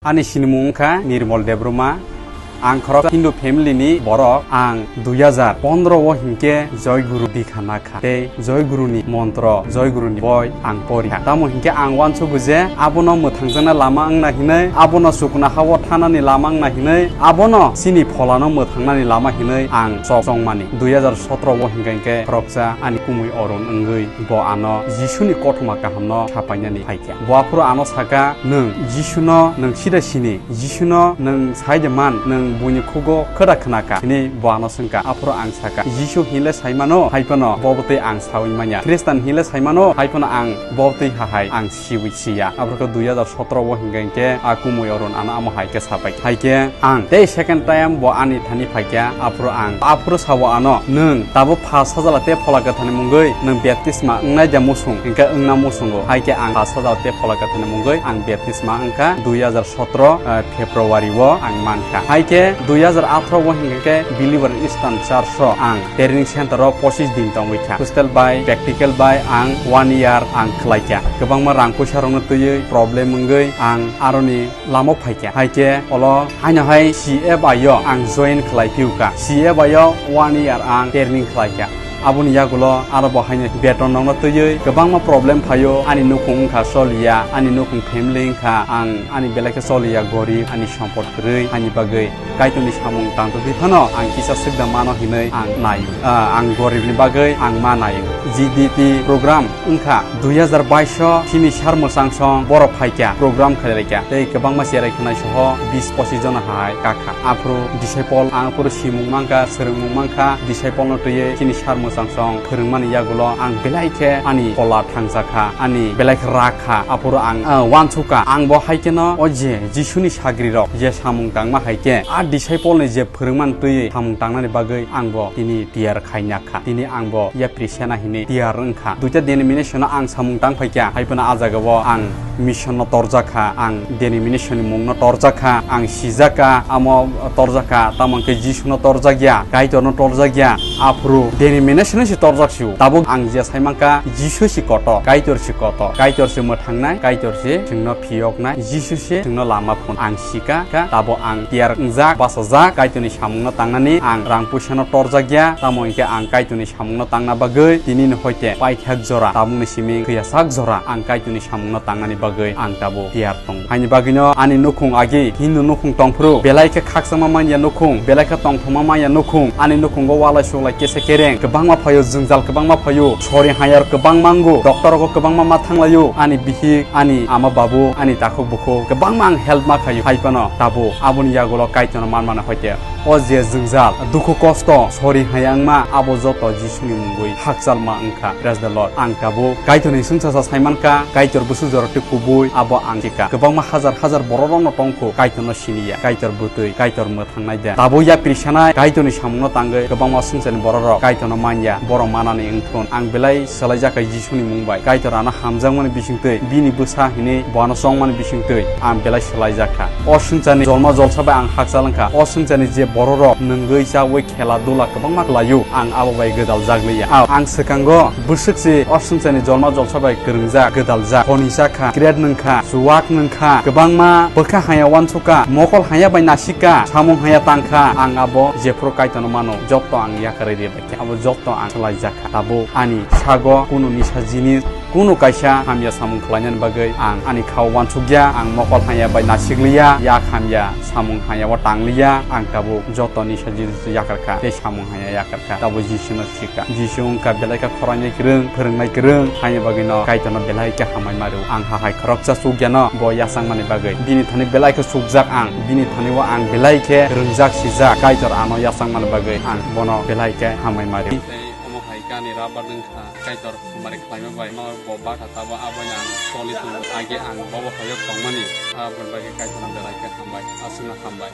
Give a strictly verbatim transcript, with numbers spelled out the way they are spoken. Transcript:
Ani sinimung wngkha Nirmol Debbarma. Ang khorok Hindu family ni borok. Ang dui hajar pondro o hinkhe Joy Guru dikha nakha. Tei Joy Guru ni montro, Joy Guru ni boi ang porikha. Tamo hinkhe ang uansugo je abono mwthangjakna lama wngna hinwi, abono chuknoha o thanani lama wngna hinwi, abono chini pholano mwthangnani lama hinwi ang chok chongmani. Dui hajar sotro o hinkhe hinkhe khoroksa ani kumui Orun wngwi bo ano Jisuni kothoma kahamno sapainani phaikha. Bo aphuru ano saka, "Nwng Jisuno nwng sida sini, Jisuno nwng sai de man, nwng buini khugo khwda khwnaka?" Hwnwi bo ano swngkha. Aphuru ang saka, "Jisu hinle saimano, hai phano bo bwtwi ang saui manya. Khristan hinle saimano, hai phano ang bo bwtwi hahai ang siui siya." Aphuru khe dui hajar sotro o hinkhe hinkhe a kumui Orun ano amo hai khe sapai. Hai khe ang tei second time bo ani thani phaikha. Aphuru ang, aphuru sao ano, "Nwng tabuk pha sajala tei phola kwthani mungwi nwng baptisma wngnai da musung?" Hinkhe, "Wngna musungo." Hai khe ang pha sajala tei phola kwthani mungwi ang baptisma wngkha dui hajar sotro, eh, February o ang mankha. Hai khe dui hajar athro o hinkhe believer Eastern Church o ang training center o pochis din tongwi kha. Hostel bai, practical bai ang one year ang khlai kha. Kwbangma rang puisa rokno twiwi problem wngwi ang aroni lama phaikha. Hai khe olo haino hai C F I o ang join khlai phiu kha. C F I o one year ang training khlai kha. Aboni yagulo aro bo haino beton rokno twiwi kwbangma problem phaio. Ani nukhung wngkha choliya, ani nukhung family wngkha, ang ani belai khe choliya, gorib, ani sompot kwrwi, ani bagwi Kaitorni samung tangtogwi phano ang kisa swkda mano hinwi ang naio. Ah, ang goribni bagwi ang ma naio. G D T program wngkha dui hajar bais o chini sar mwchang song borok phaikha, program khlailaikha. Tei kwbangma cherai khwnai soho bis pochis jona hai kakha. Aphuru disciple, ang aphuru simung mankha, swrwngmung mankha, disciple no twiwi chini sar mwchang song phwrwngmani yagulo ang belai khe ani phola thangjakha, ani belai khe rakha. Aphuru ang, ah, uansukha, ang bo hai kheno o je Jisuni sagrirok je samung tangma hai khe, a disciple ni je phwrwngmani twiwi samung tangnani bagwi ang bo tini tiyar khaina kha. Tini ang bo yapri sena hinwi tiyar wngkha. Duita denomination no ang samung tang phaikha, hai phano a jaga o ang mission no torjakha, ang denomination ni mung no torjakha, ang sijakha, amo torjakha, tamo hwnkhe Jisu no torjakya, Kaitor no torjakya, aphuru denomination no se torjak sio. Tabuk ang je sai mankha, Jisu se kotor, Kaitor se kotor, Kaitor se mwthangnai, Kaitor se chwngno phiyoknai, Jisu se chwngno lama phun. Ang sikha, kha, tabuk ang tiyar wngjak, bachajak, Kaitorni samungno tangnani ang rang puisano torjakya, tamo hwnkhe ang Kaitorni samungno tangna bagwi tinini hoite paithak jora tabukni simi khuyasak jora ang Kaitorni samungno tangnani bagwi ang tabuk tiyar tongo. Haini bagwino ani nukhung agi Hindu nukhung tongphuru, belai khe khakchangma manya nukhung, belai khe tongthokma manya nukhung, ani nukhungo walai suklai kesa kereng, kwbangma phaio jwngjal, kwbangma phaio sori hayar, kwbangma wngo, doctor rogo kwbangma ma thanglaio, ani bihik, ani ama babu, ani takhuk bukhuk, kwbangma ang help ma khaio, hai phano tabuk aboni yagulo Kaitorno manmani hoite o je jwngjal, dukhu kosto, sori haya wngma, abo joto Jisuni mungwi hakchalma wngkha. Praise the Lord. Ang tabuk Kaitorni swngchasa saimankha, Kaitor bwswk jorotwi kubui, abo ang sikha. Kwbangma hajar hajar bororokno tongkhu, Kaitorno siniya, Kaitor bwtwi, Kaitor mwthangnai de. Tabuk yapri sanai, Kaitorni samungno tangwi, kwbangma swngcharni bororok Kaitorno manya, borok manani wngthun. Ang belai swlaijakha Jisuni mung bai. Kaitor ano hamjakmani bisingtwi, bini bwsa hinwi bo ano chongmani bisingtwi ang belai swlaijakha. O swngcharni jolma jolsa bai ang hakchal wngkha. O swngcharni je bororok nwngwi chawi khela dula kwbangma khlaio, ang abo bai gwdal jak liya. Ang, ang swkango bwswk se o swngcharni jolma jolsa bai kwrwngjak, gwdaljak, khoni chakha, cigarette nwngkha, chuwak nwngkha, kwbangma bwkha haya uansukha, mokol haya bai nasikha, samung haya tangkha, ang abo jephuru Kaitorno mano, jotto ang yakarwi ribaikha, abo jotto ang swlaijakha. Tabuk ani sago kunu nisa jinis, kunu kaisa hamya samung khlainani bagwi ang ani khao uansukya, ang mokol haya bai nasikliya, yak hamya samung haya o tangliya, ang tabuk jotto nisa jinis yakarkha, tei samung haya yakarkha. Tabuk Jisuno sikha. Jisu wngkha belai khe khoroknwi kwrwng, phwrwngnai kwrwng, haini bagwino Kaitorno belai khe hamai ma rw. Ang hahai khoroksa chukya no bo yachangmani bagwi. Bini thani belai khe chukjak ang, bini thani o ang belai khe rwngjak sijak. Kaitor ano yachangmani bagwi ang bono belai khe hamai ma rw. Tei omo hai khe ani rabar wngkha, Kaitor hamari khlaima bai no bo bakha, tabo aboino ang choli tongo. Age ang bobo haio tongmani, aboni bagwi Kaitorno belai khe hambai, aswkno hambai.